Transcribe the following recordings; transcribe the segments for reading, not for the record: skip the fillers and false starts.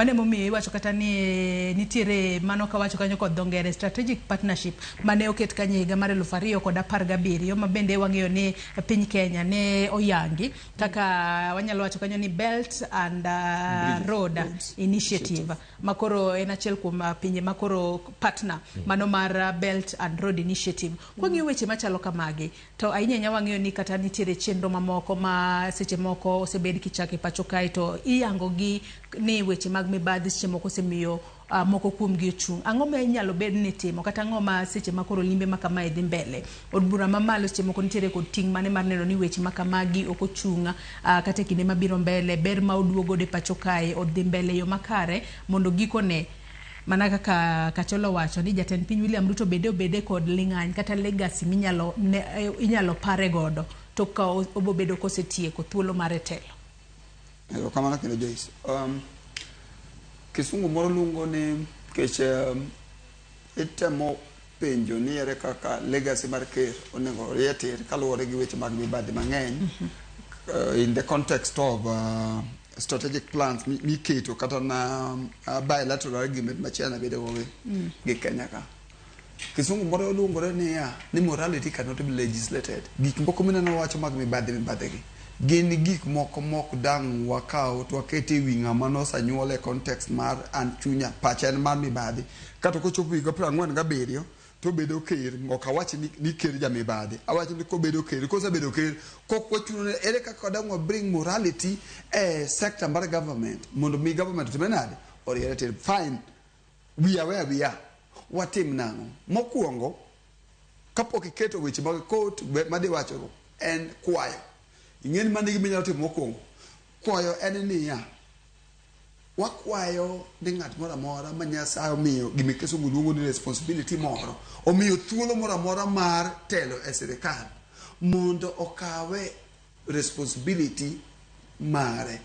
Mano emomiyo iwacho kata ni nitiere mano kawacho kanyo kod dho ngere strategic partnership mane oket kanyo e higa mar 2017, ma bende wang'eyo ni piny Kenya ne oyangi kaka wanyalo wacho kanyo ni Belt and Road Initiative, makoro en achiel kuom pinje makoro partner mano mar Belt and Road Initiative. Kwang'iyo weche machalo kamagi, to ahinya ahinya wang'eyo ni kata nitiere chenro mamoko ma seche moko osebed kichako e pacho kae, to iyango gi ni weche mag mibadhi seche moko osemiyo moko kuom gi ochung'. Ang'o ma inyalo bed ni timo, kata ang'o ma seche ma koro limbe ma kamae dhi mbele, od bura mamalo seche moko nitiere kod ting' mane mar neno ni weche ma kamagi ok ochung' kata e kinde mabiro mbele, ber ma oduogo godo e pacho kae odhi mbele e yo makare, mondo gikone mana kaka Kacholo wacho ni jatend piny William Ruto bede obede kod ling'any kata legacy minyalo ne, inyalo pare godo tok ka obobedo kosetieko thuolo mare telo? Erokamano kendo, Joyce. Kisungu moro luongo ni kech itemo penjo ni ere kaka legacy mar ker onego orie tir kaluwore gi weche mag mibadhi mang'eny in the context of strategic plans miketo kata na bilateral agreement ma China bedo go gi Kenya ka. Kisungu moro luongore niya ni morality cannot be legislated. Gik moko mineno wacho mag mibadhi mibadhi gi gin gik moko mok dang' wakaw to waket e wi ng'ama nosanyuol e context mar an chunya pacha en mar mibadhi. Kata kochopo higa 47 to obedo ker, ok awach ni ker ja mibadhi, awacho ni kobedo ker, kosebedo ker kok wachuno ni ere kaka dang' wa bring morality e sector mar government mondo mi government otime nade, oriere tir. Fine, we are where we are. Watim nang'o? Mokwongo, kapok iketo weche mag court madhi wachogo, en kwayo. Ing'eni mano e gima inyalo timo mokwongo. Kwayo en niya, wakwayo ni ng'at moro amora ma Nyasaye omiyo gima kisungu luongo ni responsibility moro, omiyo thuolo moro amora mar telo e sirikal, mondo okawe responsibility mare,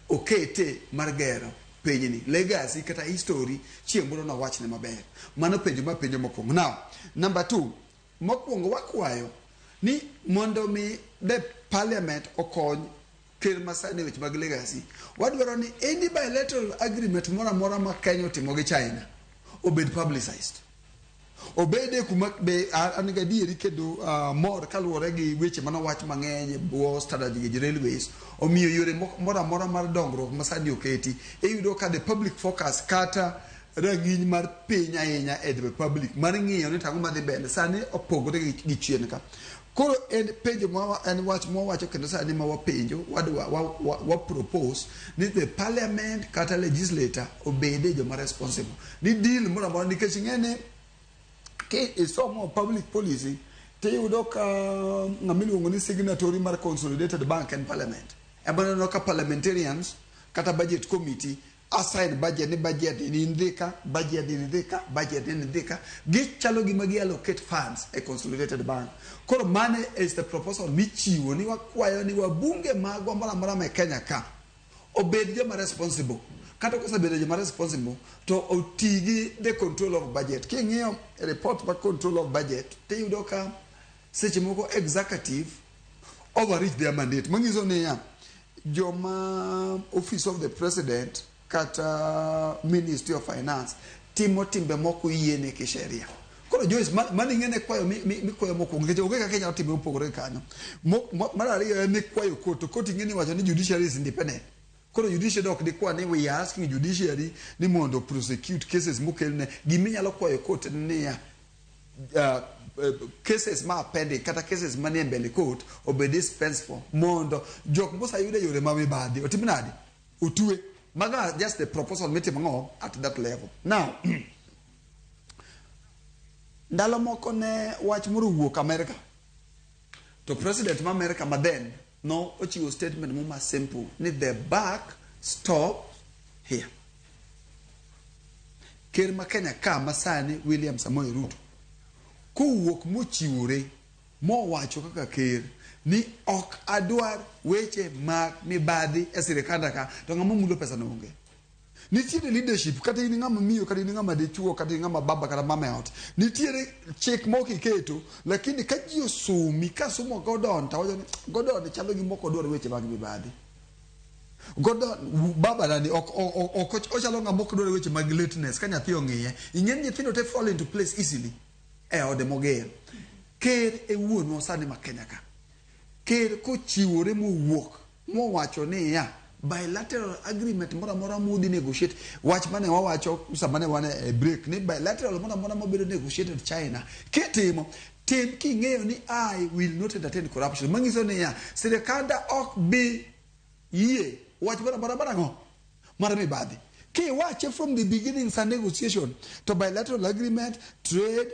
okete mar gero pinyni legacy kata history chieng' moro nowachne maber. Mano penjo ma penjo mokwongo. Now, number two, mokwongo wakwayo ni mondo mi the parliament okony ker masani e weche mag legacy, wadwaro ni any bilateral agreement moro amora ma Kenya otimo gi China obed publicized, obede kuma be an gadieri kendo mor kaluwore gi weche manowach mang'eny e bwo Standard Gauge Railways. Omiyo yore moro amora mar dongruok ma sani oketi, iyudo ka the public focus kata rang'iny mar piny ahinya e the public mar ng'iyo ni tang'o madhi mbele sani opogore gi chien ka. Koro en penjo ma en wach mwawacho kendo sani ma wapenjo, wadwa wa propose ni the parliament kata legislator obede joma responsible ni deal moro amora, nikech ing'e ni ki isomo public policy tiyudo ka ng'ama iluongo ni signatory mar consolidated bank en parliament. Ema neno ka parliamentarians kata budget committee assign budget ni budget ni dhi ka, budget ni dhi ka, budget ni dhi ka, gichalo gima gi allocate funds e consolidated bank. Koro mane is the proposal michiwo ni wakwayo ni wabunge magwa moro amora ma e Kenya ka obed joma responsible. Kata kosebedo joma responsible to oti gi the control of budget. King'iyo report mar control of budget, tiyudo ka seche moko executive overreach their mandate, manyiso niya joma office of the president kata Ministry of Finance timo timbe moko yiene kisheria. Koro Joyce, mano ing'e kwayo mikwayo mokwongo, nikech onge kaka inyalo time mopogore gi kanyo. Mar ariyo en ni kwayo court, to court ing'e ni wacho ni judiciary is independent. Koro judiciary ok dikwa ni we are asking judiciary ni mondo prosecute cases mokelne. Giminyalo kwayo court en niya, cases ma pending kata cases manie mbele court obed dispensed for mondo jok mosayud e yore ma mibadhi otim nade, otwe. Mago are just the proposal mitimo ang'o at that level. Now, ndalo moko ne wach moro owuok America, to president ma America ma then no ochiwo statement mo ma simple ni the buck stop here. Ker ma Kenya ka masani William Samoei Ruto kowuok mochiwore mowacho kaka ker ni ok adwar weche mag mibadhi e sirikanda ka, to ng'ama mulo pesa no onge. Nitiere leadership, kata in ng'ama miyo, kata in ng'ama dichuo, kata in ng'ama baba kata mama e ot, nitiere chik mok iketo, lakini ka ji osomi ka somo Gordon to wacho ni Gordon chalo gi mok odwar weche mag mibadhi. Gordon baba nani ok ok ochalo ng'ama ok dwar weche mag lateness ka nyathi ong'iye. Ing'e ni nyithindo te fall into place easily e ode moger. Ker e wuonwa sani ma Kenya ka. Ker kochiwore mowuok mowacho niya bilateral agreement moro amora mudhi negotiate wach mane wawacho sama ne wan e break ni bilateral moro amora mabedo negotiated China kitimo tim king'eyo ni I will not entertain corruption manyiso niya sirikanda ok bi yie wach moro amora mar ang'o mar mibadhi kiwache from the beginning sa negotiation to bilateral agreement trade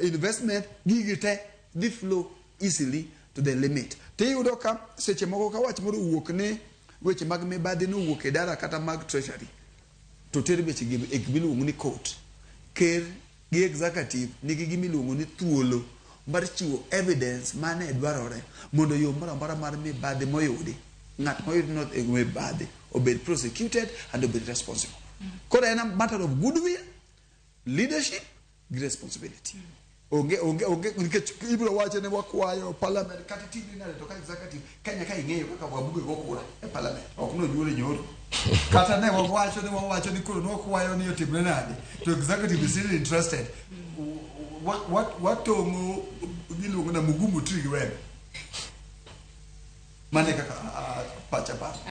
investment gigi te dhi flow easily to the limit tiyudo ka seche moko ka wach moro owuok ni weche mag mibadhi nowuok e dara kata mag treasury to ter weche gi e gimiluongo ni court ker gi executive nigi gimiluongo ni thuolo mar chiwo evidence mane dwarore mondo yo moro amora mar mibadhi moyudi ng'at moyud no e mibadhi obed prosecuted and obed responsible koro en a matter of goodwill leadership gi responsibility onge onge onge nikech ibiro wacho ni wakwayo parliament kata itimri nade to ka executive Kenya ka ing'eyo kaka wabuge go kura e parliament ok nonyuole nyoro kata ne wawacho ni wawacho ni koro nwakwayo ni otimre nade to executive is still interested watong'o giluongo na mugumu tree gi wembe mane kaka pacha paro.